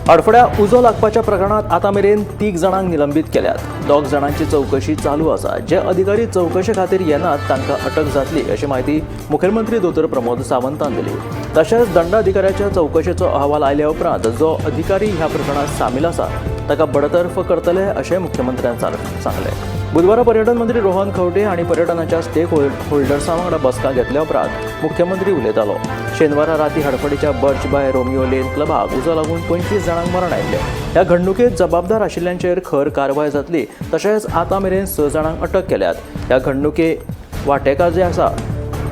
हडफड्या उजो लागपाच्या प्रकरणात आतां मेरेन 3 जाणांक निलंबीत केल्यात. 2 जाणांची चवकशी चालू आसा. जे अधिकारी चवकशे खातीर येनात तांकां अटक जातली अशी म्हायती मुखेलमंत्री दोतोर प्रमोद सावंतान दिली. तशेंच दंडाधिकाऱ्याच्या चवकशेचो अहवाल आयल्या उपरांत जो अधिकारी ह्या प्रकरणात सामील आसा ताका बडतर्फ करतले अशें मुख्यमंत्र्यान सांगलें. बुधवारा पर्यटन मंत्री रोहन खंवटे आनी पर्यटनाच्या स्टेक होल्डर्सां वांगडा बसका घेतल्या उपरांत मुख्यमंत्री उलयतालो. शेनवारा राती हडफडेच्या बर्च बाय रोमियो लेन क्लबाक उजो लागून 25 जाणांक मरण आयिल्लें. ह्या घडणुकेंत जबाबदार आशिल्ल्यांचेर खर कारवाय जातली. तशेंच आतां मेरेन 6 जाणांक अटक केल्यात. ह्या घडणुके वांटेकार जे आसा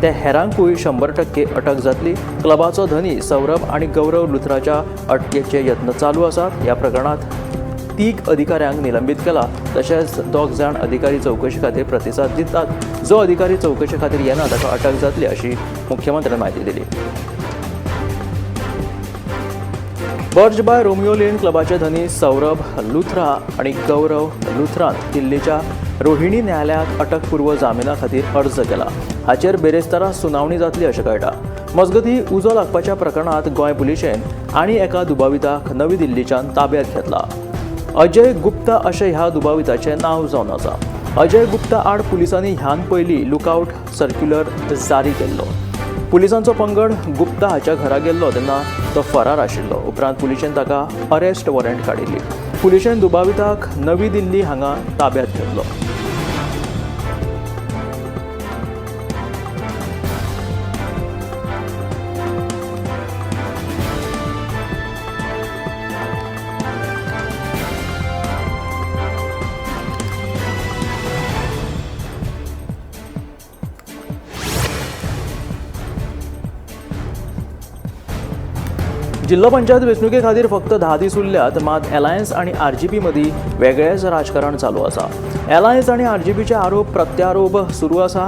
ते हेरांकूय 100% अटक जातली. क्लबाचो धनी सौरभ आनी गौरव लुथराच्या अटकेचे यत्न चालू आसात. ह्या प्रकरणांत 3 अधिकाऱ्यांक निलंबीत केला. तशेंच 2 जाण अधिकारी चवकशे खातीर प्रतिसाद दितात. जो अधिकारी चवकशे खातीर येना ताका अटक जातली अशी मुख्यमंत्र्यान म्हायती दिली. बर्च बाय रोमियो लेन क्लबाचे धनी सौरभ लुथरा आनी गौरव लुथरान दिल्लीच्या रोहिणी न्यायालयात अटकपूर्व जामिना खातीर अर्ज केला. हाचेर बेरेस्तारा सुनावणी जातली अशें कळटा. मजगतीं उजो लागपाच्या प्रकरणांत गोंय पुलिशेन आनी एका दुबाविताक नवी दिल्लीच्यान ताब्यात घेतला. अजय गुप्ता अशें ह्या दुबाविताचें नांव जावन आसा. अजय गुप्ता आड पुलिसांनी ह्यान पयलीं लुकआवट सर्क्युलर जारी केल्लो. पुलिसांचो पंगड गुप्ता हाच्या घरा गेल्लो तेन्ना तो फरार आशिल्लो. उपरांत पुलिशेन ताका अरेस्ट वॉरंट काडिल्ली. पुलिशेन दुबाविताक नवी दिल्ली हांगा ताब्यात घेतलो. जिल्हो पंचायत वेंचणुके खातीर फक्त 10 दीस उरल्यात. मात एलायन्स आनी आरजीपी मदीं वेगळेंच राजकारण चालू आसा. एलायन्स आनी आरजीपीचे आरोप प्रत्यारोप सुरू आसा.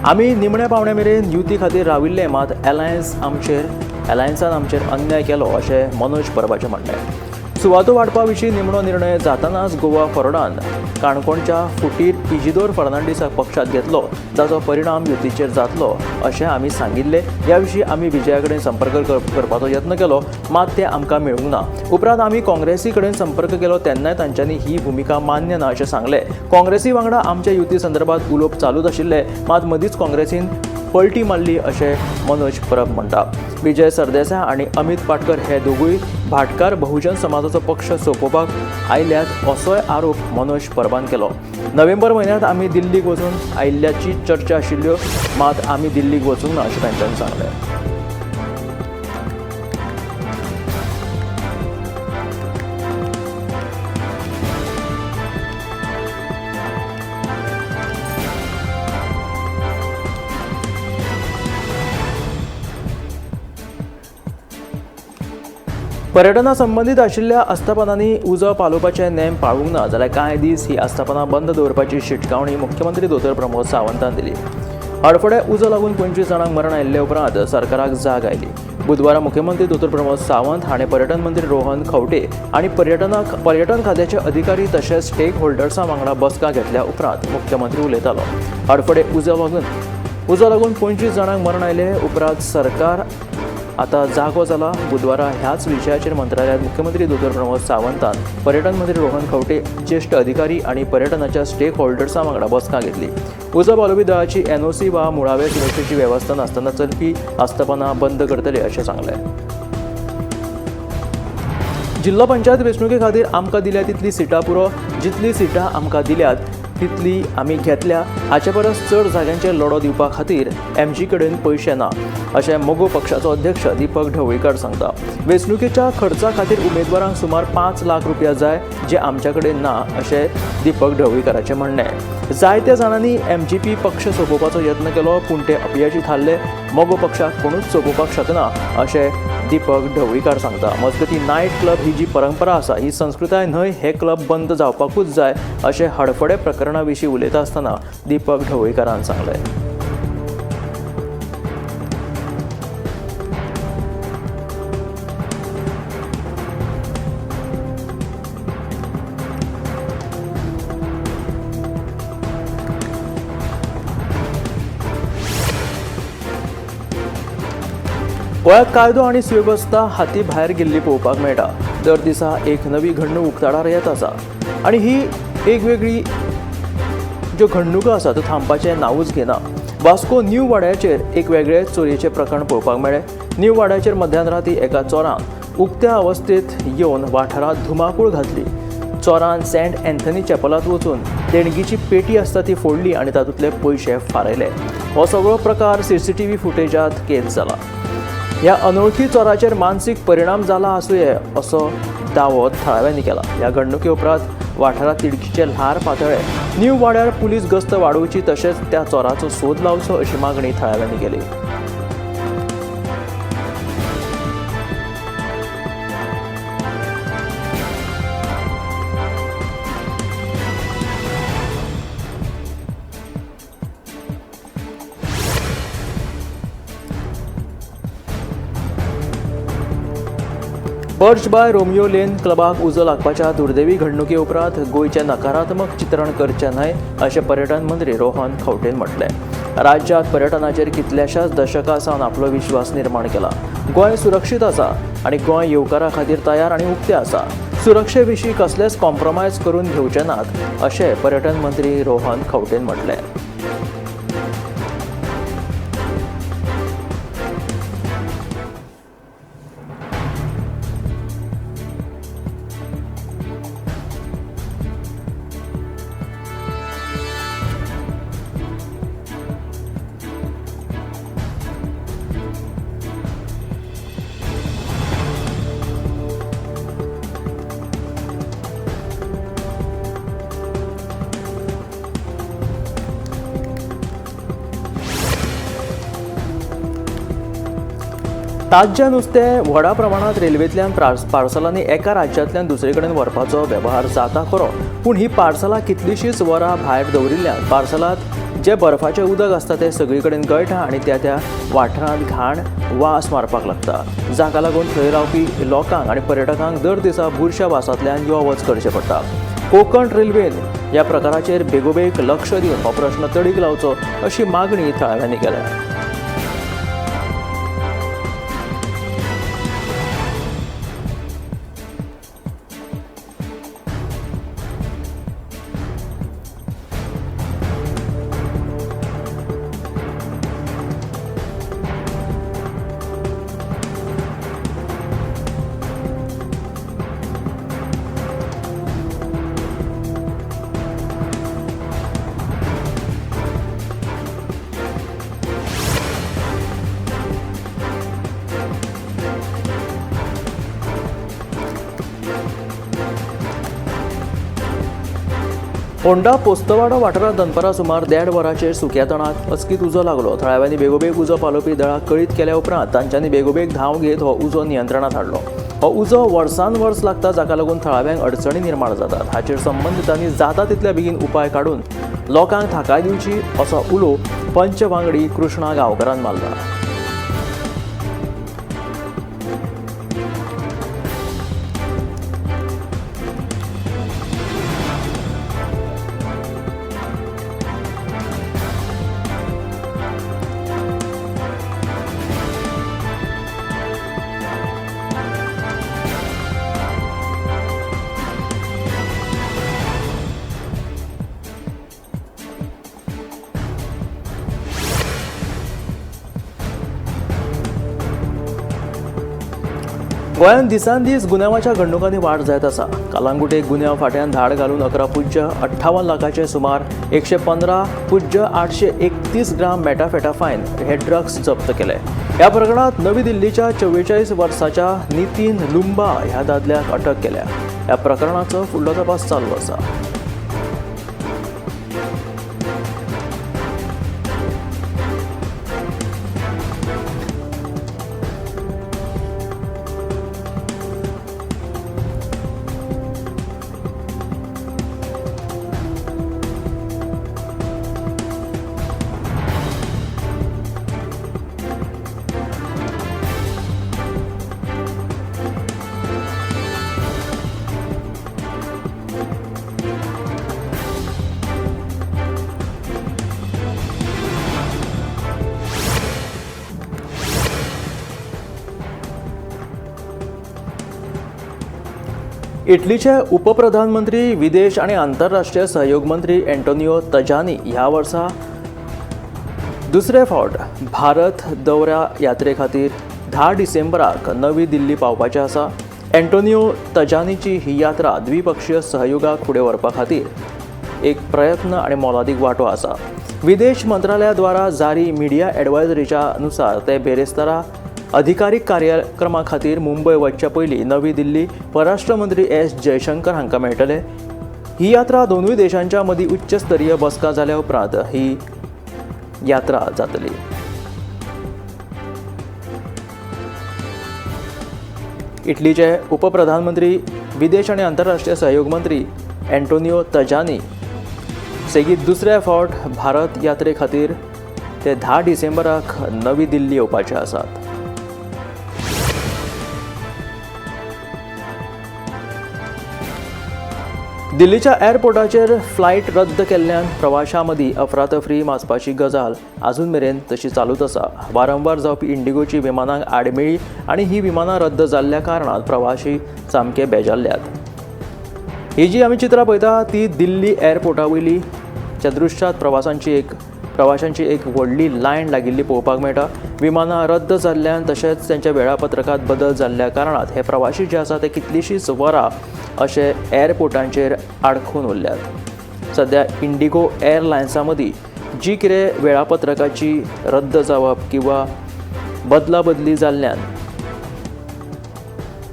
आमी निमण्या पावण्या मेरेन युती खातीर राविल्ले, मात एलायन्सान आमचेर अन्याय केलो अशें मनोज परबाचें म्हणणें. सुवातो वाडपा विशीं निमणो निर्णय जातनाच गोवा फॉरवर्डान काणकोणच्या फुटीर इजिदोर फर्नांडीसाक पक्षांत घेतलो, जाचो परिणाम युतीचेर जातलो अशें आमी सांगिल्लें. ह्या विशीं आमी विजया कडेन संपर्क करपाचो यत्न केलो, मात तें आमकां मेळूंक ना. उपरांत आमी काँग्रेसी कडेन संपर्क केलो तेन्नाय तांच्यांनी ही भुमिका मान्य ना अशें सांगलें. काँग्रेसी वांगडा आमच्या युती संदर्भात उलोवप चालूच आशिल्लें, मात मदींच काँग्रेसीन पलटी मारली अशें मनोज परब म्हणटा. विजय सरदेसाय आनी अमित पाटकर हे दोगूय भाटकार बहुजन समाजाचो पक्ष सोंपोवपाक आयल्यात असोय आरोप मनोज परबान केलो. नोव्हेंबर म्हयन्यांत आमी दिल्लीक वचून आयिल्ल्याची चर्चा आशिल्ल्यो, मात आमी दिल्लीक वचूंक ना अशें तांच्यांनी सांगलें. पर्यटना संबंदीत आशिल्ल्या आस्थापनांनी उजो पालोवपाचे नेम पाळूंक ना जाल्यार कांय दीस ही आस्थापनां बंद दवरपाची शिटकावणी मुख्यमंत्री दोतोर प्रमोद सावंतान दिली. हडफड्या उजो लागून 25 जाणांक मरण आयिल्ले उपरांत सरकाराक जाग आयली. बुधवारा मुख्यमंत्री दोतोर प्रमोद सावंत हाणें पर्यटन मंत्री रोहन खंवटे आनी पर्यटन खात्याचे अधिकारी तशेंच स्टेक होल्डर्सां वांगडा बसका घेतल्या उपरांत मुख्यमंत्री उलयतालो. हडफडे उजो लागून 25 जाणांक मरण आयले उपरांत सरकार आता जागो जाला. बुधवारा ह्याच विशयाचेर मंत्रालयात मुख्यमंत्री दोतोर प्रमोद सावंतान पर्यटन मंत्री रोहन खंवटे, ज्येष्ठ अधिकारी आनी पर्यटनाच्या स्टेक होल्डर्सां वांगडा बसका घेतली. उजो पालोवपी दळाची एनओसी वा मुळावे सुरक्षेची वेवस्था नासतना चलपी आस्थापनां बंद करतले अशें सांगलें. जिल्हो पंचायत वेंचणुके खातीर आमकां दिल्या तितली सिटां पुरो, जितली सिटां आमकां दिल्यात तितली आमी घेतल्या, हाचे परस चड जाग्यांचेर लढो दिवपा खातीर एमजी कडेन पयशे ना अशें मगो पक्षाचो अध्यक्ष दीपक ढवळीकर सांगता. वेंचणुकेच्या खर्चा खातीर उमेदवारांक सुमार 5 लाख रुपया जाय, जे आमच्या कडेन ना अशें दीपक ढवळीकराचें म्हणणें. जायत्या जाणांनी एमजीपी पक्ष सोंपोवपाचो यत्न केलो, पूण ते अपयशी थारले. मगो पक्षाक कोणूच सोंपोवपाक शकना अशें दीपक ढवळीकर सांगता. मजगतीं नायट क्लब ही जी परंपरा आसा ही संस्कृताय न्हय, हे क्लब बंद जावपाकूच जाय अशें हडफडे प्रकरणा विशीं उलयता आसतना दीपक ढवळीकरान सांगलें. गोंयांत कायदो आनी सुवेवस्था हाती भायर गेल्ली पळोवपाक मेळटा. दर दिसा एक नवी घडणूक उक्ताडार येत आसा आनी ही एक वेगळी ज्यो घडणुको आसा त्यो थांबपाचें नांवूच घेना। वास्को न्यू वाड्याचेर एक वेगळें चोरयेचें प्रकरण पळोवपाक मेळ्ळें। न्यू वाड्याचेर मध्यान राती एका चोरान उक्त्या अवस्थेंत येवन वाठारांत धुमाकूळ घातली। चोरान सेंट अँथनी चॅपलांत वचून देणगीची पेटी आसता ती फोडली आनी तातूंतले पयशे फारयले। हो सगळो प्रकार सीसीटीव्ही फुटेजांत कैद जाला। ह्या अनोळखी चोराचेर मानसीक परिणाम जाला आसुये असो दावो थळाव्यांनी केला। ह्या घडणुके उपरांत वाठारांत तिडकीचे ल्हार पातळ्ळे। न्यू वाड्यार पुलीस गस्त वाडोवची तशेंच त्या चोराचो सोद लावचो अशी मागणी थळाव्यांनी केली। बर्च बाय रोमियो लेन क्लबाक उजो लागपाच्या दुर्दैवी घडणुके उपरांत गोंयचें नकारात्मक चित्रण करचें न्हय अशें पर्यटन मंत्री रोहन खंवटेन म्हटलें। राज्यांत पर्यटनाचेर कितल्याशाच दशकां सावन आपलो विश्वास निर्माण केला। गोंय सुरक्षीत आसा आनी गोंय येवकारा खातीर तयार आनी उक्तें आसा। सुरक्षे विशीं कसलेच कॉम्प्रोमायज करून घेवचे नात अशें पर्यटन मंत्री रोहन खंवटेन म्हटलें। ताज्जें नुस्तें व्हडा प्रमाणांत रेल्वेंतल्यान पार्सलांनी एका राज्यांतल्यान दुसरे कडेन व्हरपाचो वेव्हार जाता खरो, पूण ही पार्सलां कितलींशींच वरां भायर दवरिल्ल्यान पार्सलांत जें बर्फाचें उदक आसता तें सगळे कडेन गळटा आनी त्या त्या वाठारांत घाण वास मारपाक लागता, जाका लागून थंय रावपी लोकांक आनी पर्यटकांक दर दिसा बुरश्या वासांतल्यान यो वच करचें पडटा। कोंकण रेल्वेन ह्या प्रकाराचेर बेगोबेग लक्ष दिवन हो प्रश्न तडीक लावचो अशी मागणी थळाव्यांनी केल्या। होंडा पोस्तवाडो वाठारांत दनपारां सुमार 1:30 वरांचेर सुक्या तणाक अचकीत उजो लागलो। थळाव्यांनी बेगोबेग उजो पालोवपी दळाक कळीत केल्या उपरांत तांच्यांनी बेगोबेग धांव घेत हो उजो नियंत्रणांत हाडलो। हो उजो वर्सान वर्स लागता, जाका लागून थळाव्यांक अडचणी निर्माण जातात। हाचेर संबंदितांनी जाता तितल्या बेगीन उपाय काडून लोकांक थाकाय दिवची असो उलो पंच वांगडी कृष्णा गांवकारान मारला। गोंयांत दिसान दीस गुन्यांवाच्या घडणुकांनी वाड जायत आसा। कलांगुटे गुन्यांव फाट्यान धाड घालून 11.58 लाखाचे सुमार 115.831 ग्राम मेटाफेटाफायन हे ड्रग्स जप्त केले। ह्या प्रकरणांत नवी दिल्लीच्या 44 वर्साच्या नितीन लुंबा ह्या दादल्याक अटक केल्या। ह्या प्रकरणाचो फुडलो तपास चालू आसा। इटलीचे उपप्रधानमंत्री विदेश आनी आंतरराष्ट्रीय सहयोग मंत्री एंटोनियो तजानी ह्या वर्सा दुसरे फावट भारत दौऱ्या यात्रे खातीर 10 डिसेंबराक नवी दिल्ली पावपाचें आसा। एंटोनियो तजानीची ही यात्रा द्विपक्षीय सहयोगाक फुडें व्हरपा खातीर एक प्रयत्न आनी मोलादीक वांटो आसा। विदेश मंत्रालया द्वारा जारी मिडिया एडवायजरीच्या अनुसार ते बेरेस्तारा अधिकारीक कार्यक्रमा खातीर मुंबय वचच्या पयलीं नवी दिल्ली परराष्ट्र मंत्री एस जयशंकर हांकां मेळटले। ही यात्रा दोनूय देशांच्या मदीं उच्च स्तरीय बसका जाल्या उपरांत ही यात्रा जातली। इटलीचे उपप्रधानमंत्री विदेश आनी आंतरराष्ट्रीय सहयोग मंत्री एंटोनियो तजानी सेगीत दुसऱ्या फावट भारत यात्रे खातीर ते 10 डिसेंबराक नवी दिल्ली येवपाचे आसात। दिल्लीच्या एअरपोर्टाचेर फ्लायट रद्द केल्ल्यान प्रवाशां मदीं अफरातफरी माजपाची गजाल आजून मेरेन तशी चालूच आसा। वारंवार जावपी इंडिगोची विमानांक आडमेळी आनी ही विमानां रद्द जाल्ल्या कारणान प्रवाशी सामके बेजारल्यात। ही जी आमी चित्रां पळयता ती दिल्ली एअरपोर्टा वयली, ज्या दृश्यांत प्रवाशांची एक व्हडली लायन लागिल्ली पळोवपाक मेळटा। विमानां रद्द जाल्ल्यान तशेंच तांच्या वेळापत्रकांत बदल जाल्ल्या कारणान हे प्रवाशी जे आसा ते कितलींशींच वरां अशे एअरपोर्टांचेर आडखून उरल्यात। सद्या इंडिगो एअरलायन्सां मदीं जी कितें वेळापत्रकाची रद्द जावप किंवा बदला बदली जाल्ल्यान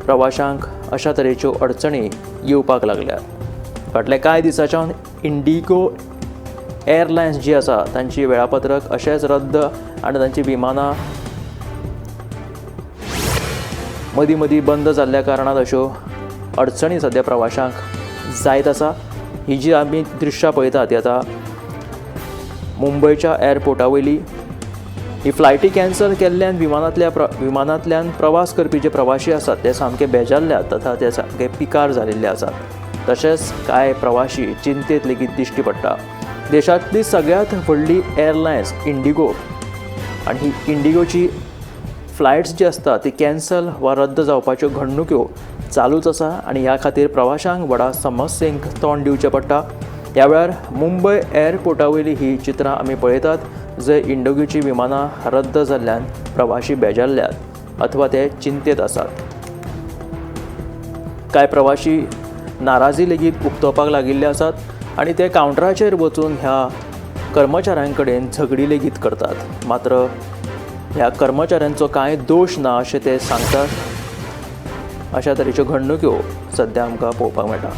प्रवाशांक अशा तरेच्यो अडचणी येवपाक लागल्यात। फाटल्या कांय दिसांच्यान इंडिगो एअरलायन्स जी आसा तांची वेळापत्रक अशेंच रद्द आनी तांची विमानां मदीं मदीं बंद जाल्ल्या कारणान अश्यो अडचणी सद्या प्रवाशांक जायत आसा। ही जी आमी दृश्यां पळयतात ती आतां मुंबयच्या एअरपोर्टा वयली। ही फ्लायटी कॅन्सल केल्ल्यान विमानांतल्यान प्रवास करपी जे प्रवाशी आसात ते सामके बेजारल्यात तथा ते सामके पिकार जाल्ले आसात। तशेंच कांय प्रवाशी चिंतेत लेगीत दिश्टी पडटा। देशांतली सगळ्यांत व्हडली एअरलायन्स इंडिगो आनी ही इंडिगोची फ्लायट्स जी आसता ती कॅन्सल वा रद्द जावपाच्यो घडणुक्यो चालूच आसा आनी ह्या खातीर प्रवाशांक व्हडा समस्येंक तोंड दिवचें पडटा। ह्या वेळार मुंबय एअरपोर्टा वयली ही चित्रां आमी पळयतात, जंय इंडिगोची विमानां रद्द जाल्ल्यान प्रवाशी बेजारल्यात अथवा ते चिंतेत आसात। कांय प्रवाशी नाराजी लेगीत उक्तोवपाक लागिल्ले आसात आनी ते कावंटराचेर वचून ह्या कर्मचाऱ्यां कडेन झगडी लेगीत करतात। मात्र ह्या कर्मचाऱ्यांचो कांय दोश ना अशें ते सांगतात। अशा तरेच्यो घडणुक्यो सद्या आमकां पळोवपाक मेळटा।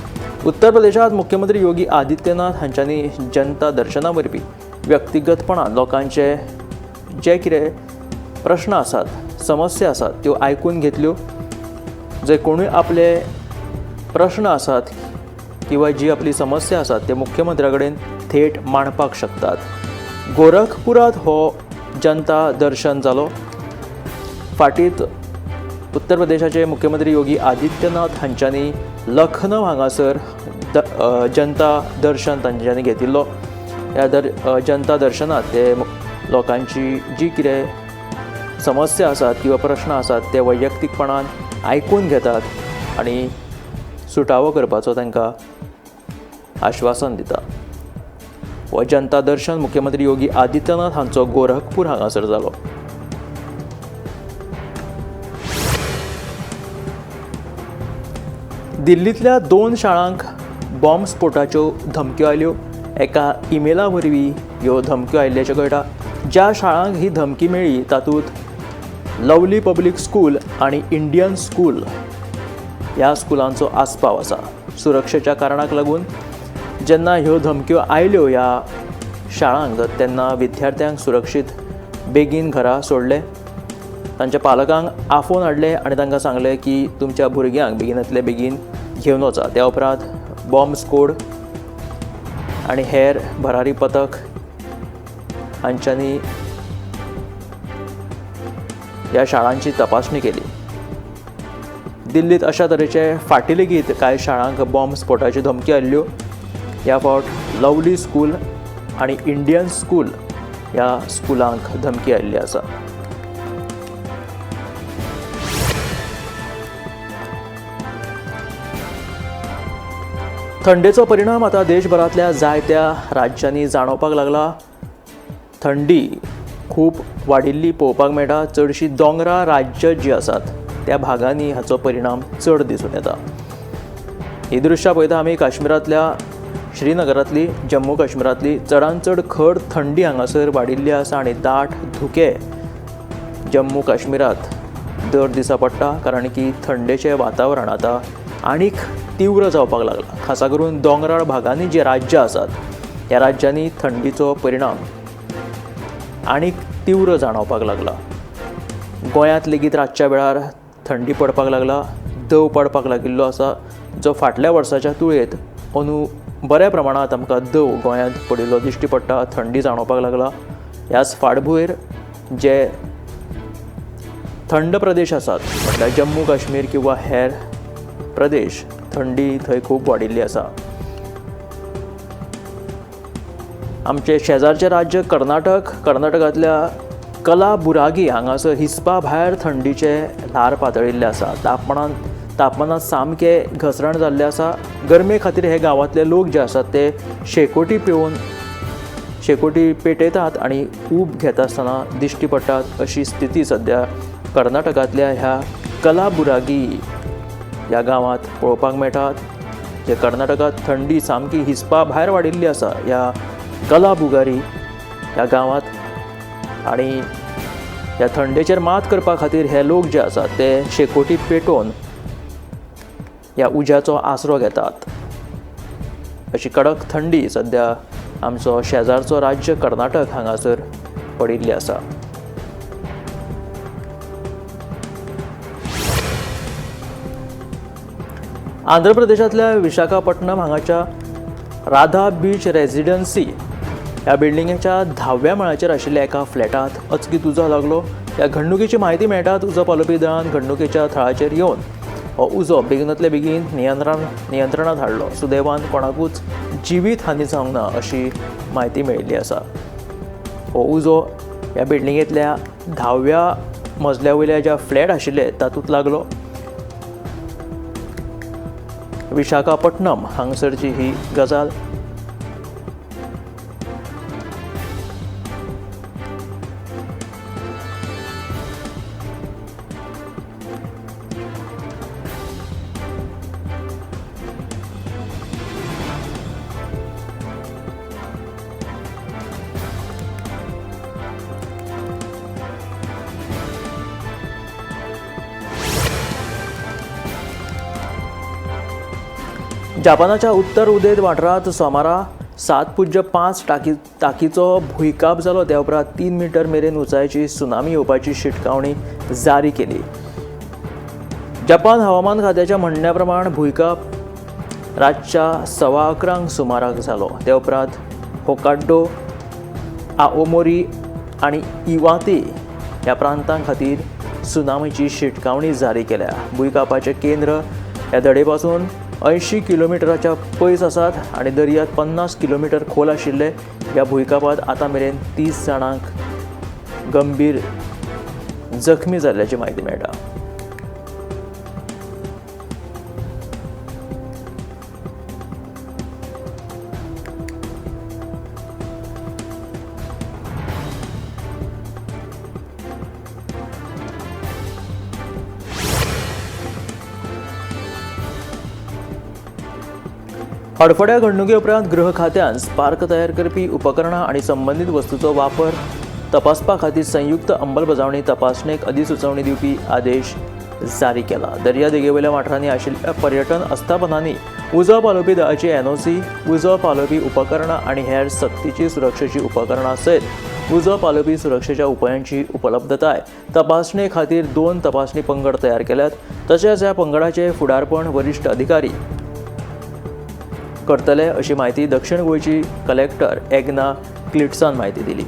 उत्तर प्रदेशांत मुख्यमंत्री योगी आदित्यनाथ हांच्यांनी जनता दर्शना वरवीं व्यक्तिगतपणान लोकांचे जे कितें प्रश्न आसात, समस्या आसात त्यो आयकून घेतल्यो। जे कोणूय आपले प्रश्न आसात किंवा जी आपली समस्या आसात ते मुख्यमंत्र्या कडेन थेट मांडपाक शकतात। गोरखपुरांत हो जनता दर्शन जालो। फाटीत उत्तर प्रदेशाचे मुख्यमंत्री योगी आदित्यनाथ हांच्यांनी लखनौ हांगासर जनता दर्शन तांच्यांनी घेतिल्लो। ह्या जनता दर्शनांत ते लोकांची जी कितें समस्या आसात किंवा प्रश्न आसात ते वैयक्तीकपणान आयकून घेतात आनी सुटावो करपाचो तांकां आश्वासन दिता। हो जनता दर्शन मुख्यमंत्री योगी आदित्यनाथ हांचो गोरखपूर हांगासर जालो। दिल्लींतल्या 2 शाळांक बॉम्ब स्फोटाच्यो धमक्यो आयल्यो। एका इमेला वरवीं ह्यो धमक्यो आयिल्ल्याचें कळटा। ज्या शाळांक ही धमकी मेळ्ळी तातूंत लवली पब्लीक स्कूल आनी इंडियन स्कूल ह्या स्कुलांचो आस्पाव आसा। सुरक्षेच्या कारणाक लागून जेन्ना ह्यो धमक्यो आयल्यो ह्या शाळांक तेन्ना विद्यार्थ्यांक सुरक्षीत बेगीन घरा सोडले, तांच्या पालकांक आफोवन हाडले आनी तांकां सांगलें की तुमच्या भुरग्यांक बेगिनांतले बेगीन घेवन वचा। त्या उपरांत बॉम्ब स्क्वॉड आनी हेर भरारी पथक हांच्यांनी ह्या शाळांची तपासणी केली। दिल्लींत अशा तरेचे फाटीं लेगीत कांय शाळांक बॉम्ब स्फोटाची धमकी आयिल्ल्यो। ह्या फावट लवली स्कूल आनी इंडियन स्कूल ह्या स्कुलांक धमकी आयिल्ली आसा। थंडेचो परिणाम आतां देशभरांतल्या जायत्या राज्यांनी जाणवपाक लागला. थंडी खूब वाडिल्ली पळोवपाक मेळटा. चडशी दोंगरा राज्य जी आसात त्या भागांनी हाचो परिणाम चड दिसून येता. ही दृश्यां पळयता आमी काश्मीरांतल्या श्रीनगरांतली, जम्मू काश्मीरांतली. चडान चड खर थंडी हांगासर वाडिल्ली आसा आनी दाट धुके जम्मू काश्मीरांत दर दिसा पडटा, कारण की थंडेचें वातावरण आतां आनीक तीव्र जावपाक लागलां. खासा करून दोंगराळ भागांनी जे राज्यां आसात ह्या राज्यांनी थंडीचो परिणाम आनीक तीव्र जाणवपाक लागला. गोंयांत लेगीत रातच्या वेळार थंडी पडपाक लागला, दव पडपाक लागिल्लो आसा, जो फाटल्या वर्साच्या तुळेंत अंदू बऱ्या प्रमाणांत आमकां दव गोंयांत पडिल्लो दिश्टी पडटा. थंडी जाणवपाक लागला. ह्याच फाटभुंयेर जे थंड प्रदेश आसात म्हटल्यार जम्मू काश्मीर किंवा हेर प्रदेश, थंडी थंय खूब वाडिल्ली आसा. आमचे शेजारचें राज्य कर्नाटक, कर्नाटकांतल्या कलाबुरागी हांगासर हिसपा भायर थंडीचें ल्हार पातळिल्लें आसा. तापमानांत सामकें घसरण जाल्लें आसा. गरमे खातीर हे गांवांतले लोक जे आसात ते शेकोटी पिवन शेकोटी पेटयतात आनी ऊब घेता आसतना दिश्टी पडटात. अशी स्थिती सद्या कर्नाटकांतल्या ह्या कलाबुरागी ह्या गांवांत पळोवपाक मेळटात. जे कर्नाटकांत थंडी सामकी हिसपा भायर वाडिल्ली आसा ह्या कलाबुगारी ह्या गांवांत, आनी ह्या थंडेचेर मात करपा खातीर हे लोक जे आसात ते शेकोटी पेटोवन ह्या उज्याचो आसरो घेतात. अशी कडक थंडी सद्या आमचो शेजारचो राज्य कर्नाटक हांगासर पडिल्ली आसा. आंध्र प्रदेशांतल्या विशाखापट्टणम हांगाच्या राधा बीच रेजिडन्सी ह्या बिल्डिंगेच्या 10व्या माळ्याचेर आशिल्ल्या एका फ्लॅटांत अचकीत उजो लागलो. ह्या घडणुकेची म्हायती मेळटात उजो पालोवपी दळान घडणुकेच्या थळाचेर येवन हो उजो बेगिनांतले बेगीन नियंत्रणांत हाडलो. सुदैवान कोणाकूच जिवीत हानी जावंक ना अशी म्हायती मेळिल्ली आसा. हो उजो ह्या बिल्डिंगेंतल्या 10व्या मजल्या वयल्या ज्या फ्लॅट आशिल्ले तातूंत लागलो. विशाखापट्टणम हांगासरची ही गजाल. जापानाच्या उत्तर उदेंत वाठारांत सोमारा 7.5 ताकीचो भुंयकांप जालो. त्या उपरांत 3 मीटर मेरेन उंचायेची सुनामी येवपाची शिटकावणी जारी केली. जपान हवामान खात्याच्या म्हणण्या प्रमाण भुंयकांप रातच्या 11:15 सुमाराक जालो. त्या उपरांत होकाड्डो, आओमोरी आनी इवाते ह्या प्रांतां खातीर सुनामीची शिटकावणी जारी केल्या. भुंयकांपाचें केंद्र ह्या धडे पासून 80 किलोमिटराच्या पयस आसात आनी दर्यांत 50 किलोमिटर खोल आशिल्ले. ह्या भुंयकांपांत आतां मेरेन 30 जाणांक गंभीर जखमी जाल्ल्याची म्हायती मेळटा. हडफड्या घडणुके उपरांत गृह खात्यान स्पार्क तयार करपी उपकरणां आनी संबंदीत वस्तूचो वापर तपासपा खातीर संयुक्त अंमलबजावणी तपासणेक अधिसुचोवणी दिवपी आदेश जारी केला. दर्यादेगेवयल्या वाठारांनी आशिल्ल्या पर्यटन आस्थापनांनी उजो पालोवपी दळाची एनओसी, उजो पालोवपी उपकरणां आनी हेर सक्तीची सुरक्षेची उपकरणां सयत उजो पालोवपी सुरक्षेच्या उपायांची उपलब्धताय तपासणे खातीर 2 तपासणी पंगड तयार केल्यात. तशेंच ह्या पंगडाचे फुडारपण वरिश्ठ अधिकारी करतले अशी म्हायती दक्षिण गोंयची कलेक्टर एग्ना क्लिट्सान म्हायती दिली.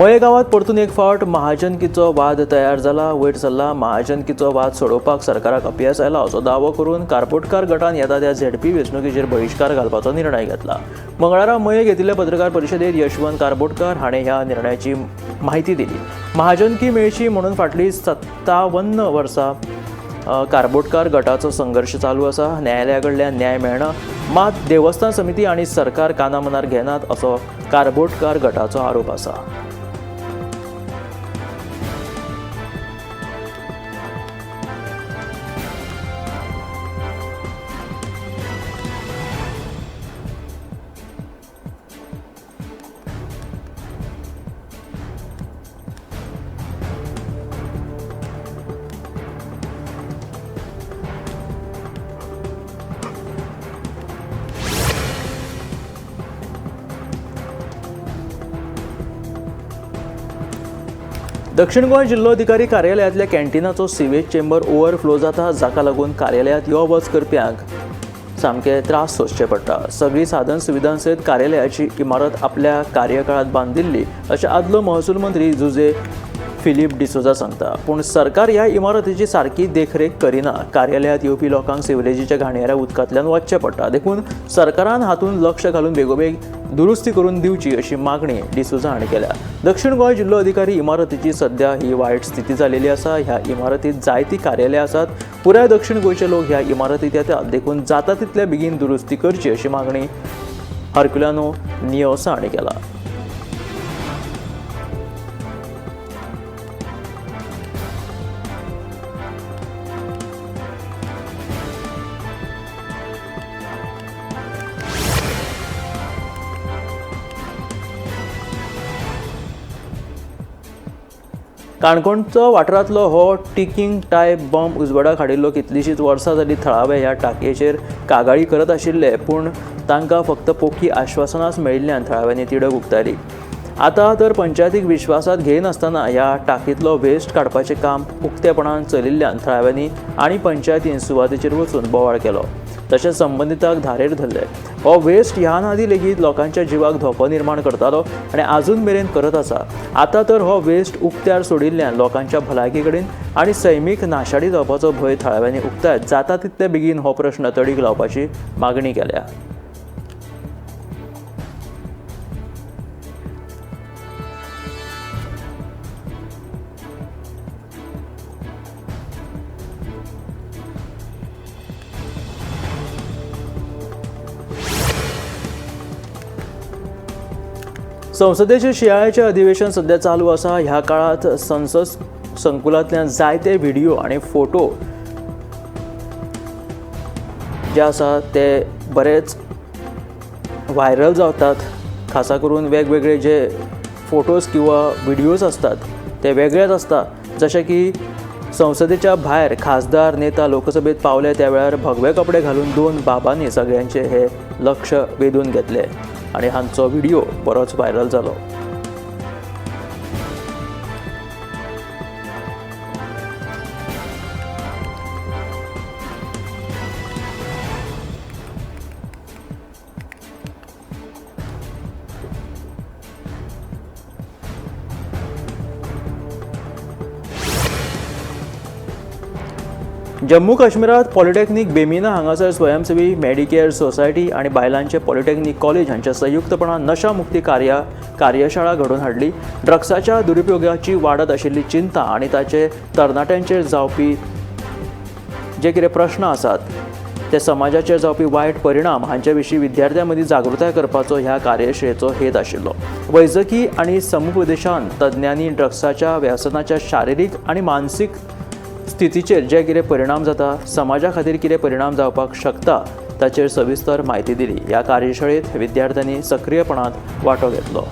मये गांवांत परतून एक फावट महाजनकीचो वाद तयार जाला. वयर सरला महाजनकीचो वाद सोडोवपाक सरकाराक अपेस आयला असो दावो करून कारबोटकार गटान येता त्या झेडपी वेंचणुकेचेर बहिश्कार घालपाचो निर्णय घेतला. मंगळारा मये घेतिल्ल्या पत्रकार परिशदेत यशवंत कारबोटकार हाणें ह्या निर्णयाची म्हायती दिली. महाजनकी मेळची म्हणून फाटलीं 57 वर्सां कारबोटकार गटाचो संघर्श चालू आसा. न्यायालया कडल्यान न्याय मेळना, मात देवस्थान समिती आनी सरकार कानामनार घेनात असो कारबोटकार गटाचो आरोप आसा. दक्षिण गोंय जिल्लोधिकारी कार्यालयांतल्या कॅन्टीनाचो सिवेज चेंबर ओव्हरफ्लो जाता, जाका लागून कार्यालयांत यो वच करप्यांक सामके त्रास सोंसचे पडटा. सगळी साधन सुविधां सयत कार्यालयाची इमारत आपल्या कार्यकाळांत बांदिल्ली अशें आदलो महसूल मंत्री जुझे फिलीप डिसोजा सांगता. पूण सरकार ह्या इमारतीची सारकी देखरेख करिना. कार्यालयांत येवपी लोकांक सिवरेजीच्या घाणयाऱ्या उदकांतल्यान वचचें पडटा, देखून सरकारान हातूंत लक्ष घालून बेगोबेग दुरुस्ती करून दिवची अशी मागणी डिसोजा हांणी केल्या. दक्षिण गोंय जिल्लो अधिकारी इमारतीची सध्या ही वायट स्थिती जालेली आसा. ह्या इमारतीत जायतीं कार्यालयां आसात. पुराय दक्षिण गोंयचे लोक ह्या इमारतीत येतात, देखून जाता तितल्या बेगीन दुरुस्ती करची अशी मागणी हरक्युलानो नियोसा हांणी केला. काणकोणचो वाठारांतलो हो टिकिंग टायप बॉम्ब उजवाडाक हाडिल्लो कितलींशींच वर्सां जालीं थळावे ह्या टाकयेचेर कागाळी करत आशिल्ले, पूण तांकां फक्त पोकी आश्वासनाच मेळिल्ल्यान थळाव्यांनी तिडक उक्तायली. आतां तर पंचायतीक विश्वासांत घेयनासतना ह्या टाकींतलो वेस्ट काडपाचें काम उक्तेपणान चलिल्ल्यान थळाव्यांनी आनी पंचायतीन सुवातेचेर वचून बोवाळ केलो, तशेंच संबंदितांक धारेर धरले. हो वेस्ट ह्यान आदीं लेगीत लोकांच्या जिवाक धोको निर्माण करतालो आनी आजून मेरेन करत आसा. आतां तर हो वेस्ट उक्त्यार सोडिल्ल्यान लोकांच्या भलायकी कडेन आनी सैमीक नाशाडी जावपाचो भंय थळाव्यांनी उक्तायत जाता तितले बेगीन हो प्रश्न तडीक लावपाची मागणी केल्या. संसदेचे शिंयाळ्याचें अधिवेशन सध्या चालू आसा. ह्या काळांत संसद संकुलांतल्यान जायते व्हिडिओ आनी फोटो जे आसा ते बरेच व्हायरल जातात. खासा करून वेगवेगळे जे फोटोज किंवा व्हिडिओज आसतात ते वेगळेच आसता. जशें की संसदेच्या भायर खासदार नेता लोकसभेत पावले त्या वेळार भगवे कपडे घालून दोन बाबांनी सगळ्यांचे हे लक्ष वेधून घेतले आनी हांचो व्हिडिओ बरोच व्हायरल जालो. जम्मू काश्मीरात पॉलिटेक्निक बेमिना हांगासर स्वयंसेवी मेडिकेअर सोसायटी आनी बायलांचे पॉलिटेक्निक कॉलेज हांच्या संयुक्तपणान नशा मुक्ती कार्यशाळा घडोवन हाडली. ड्रग्साच्या दुरुपयोगाची वाडत आशिल्ली चिंता आनी ताचे तरणाट्यांचेर जावपी जे कितें प्रश्न आसात ते समाजाचेर जावपी वायट परिणाम हांचे विशीं विद्यार्थ्यां मदीं जागृताय करपाचो ह्या कार्यशाळेचो हेत आशिल्लो. वैजकी आनी समुपदेशान तज्ञांनी ड्रग्साच्या व्यसनाच्या शारिरीक आनी मानसीक स्थितीचेर जे कितें परिणाम जाता, समाजा खातीर कितें परिणाम जावपाक शकता ताचेर सविस्तर म्हायती दिली. ह्या कार्यशाळेंत विद्यार्थ्यांनी सक्रियपणान वांटो घेतलो.